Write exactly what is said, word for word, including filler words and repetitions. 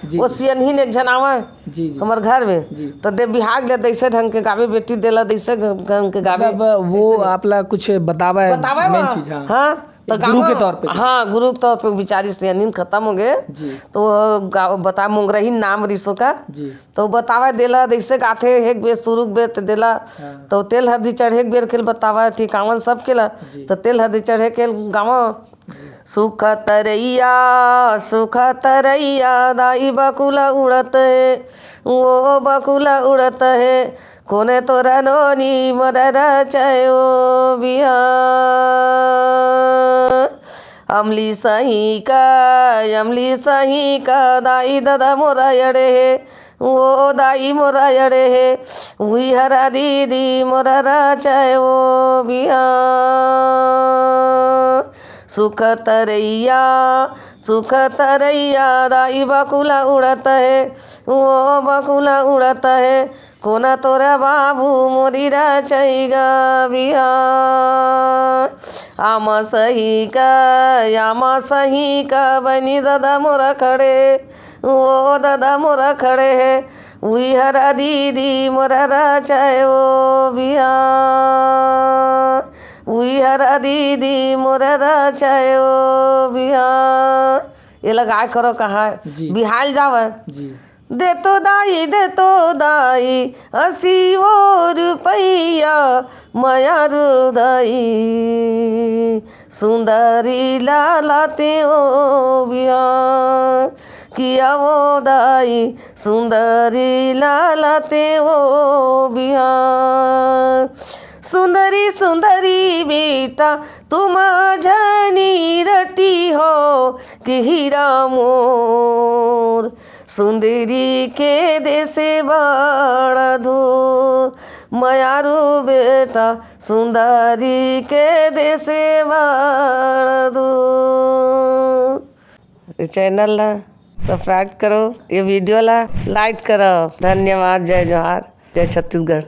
जी, वो जी। सियनहिन एक झन आवय जी, जी। हमर घर में, जी। तो दे बिहाग ले दैसे ढंग के गावे, बेटी देला दैसे ढंग के गावे, मतलब, वो दैसे। आपला कुछ बतावा है, बतावा है main वहाँ। चीज, हाँ। हाँ, तो एक गुरु गावा, के तौर पे। हाँ, गुरु के तौर पे बिचारी सियनहिन खत्म हो गए। जी। तो वो गा-, बता मोंगरहिन नाम रिसो का। जी। तो बतावा देला दैसे गाथे, एक बेर सुरुक बेर ते देला। हाँ। तो तेल हरदी चढ़े एक बेर के बतावा, ठीक आवन सब के ला। जी। तो तेल हरदी चढ़े के गावा। सुख तरैया, सुख तरैया, दाई बकुला उड़त हे, वो बकुला उड़त हे, कोने तोरा नोनी मोर रचय ओ बिहान। अमली सही का, अमली सही का, दाई ददा मोरा अड़े हे, वो दाई मोरा अड़े हे, उही हरा दीदी मोरा रचय ओ बिहान। सुख तरैया, सुख तरैया, दाई बकुला उड़त हे, वो बकुला उड़त हे, कोना तोरा बाबू मोरी रचय गा बिहान। आमा सही का, आमा सही का, बनी ददा मोरा खड़े, वो ददा मोरा खड़े हे, उही हरा दीदी मोरा रचय ओ बिहान, उही हरा दीदी मोरा रचय ओ बिहान। ये लगाए करो कहाँ जी। बिहाल जावे। जी। दे तो दाई, दे तो दाई, अस्सी वो रुपैया, मयारू दाई, सुंदरी लाला ते ओ बिहान, किया वो दाई, सुंदरी लाला ते ओ बिहान। सुंदरी, सुंदरी बेटा, तुम झनी रटी हो कि हीरा मोर, सुंदरी के देसे बड़ धूर, मयारू बेटा, सुंदरी के देसे बड़ धूर। ये channel ला subscribe करो, ये video ला like करो। धन्यवाद, जय जोहार, जय छत्तीसगढ़।